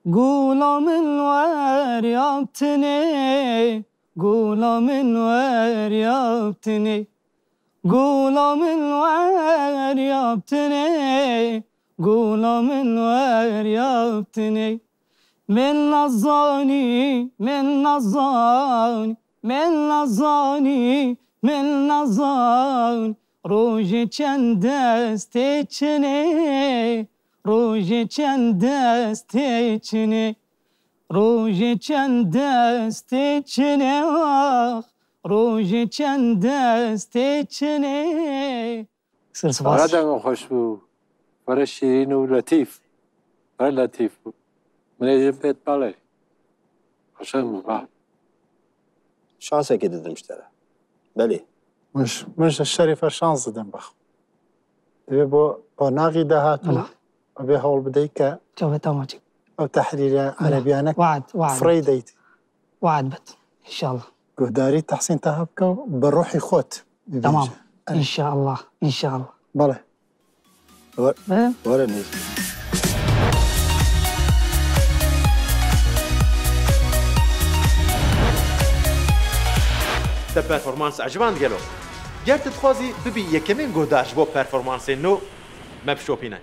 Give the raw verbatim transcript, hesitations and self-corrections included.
Gula min wer yaptine, gula min wer yaptine. Gula min wer yaptine, gula min wer yaptine. Min nazani, min nazani, min nazani, min nazani. Rojê çend destê çine, rojê çend destê çine. Rojê çend destê çine, ax, rojê çend destê çine. Sir spas. Pere dengê xweş bû. Pere şîrîn û letîf. Pere letîf bû. Min ê jin pêt belê. Xweşe bû, ha. Şansekê didim ji te re. Belê. Min ji, min ji şerîfe şans didim, bax. Divê bo qonaxî dahatû Bela. Vê hewl bidey ke Çavet ama çek. Ew tehrîre Bela. Erebiyane Vaad, vaad. Firey deyt. Vaad bit. İnşallah. Guhdarî Tehsîn Taha bike û bi ruhî xwe bibêje. Tamam. Evet. İnşallah, inşallah. Belê. Were, He? Were nêz. Te performans eciband gelo? Ger tu dixwazî bibî yekemîn guhdar ji bo performansên nû, me bişopîne.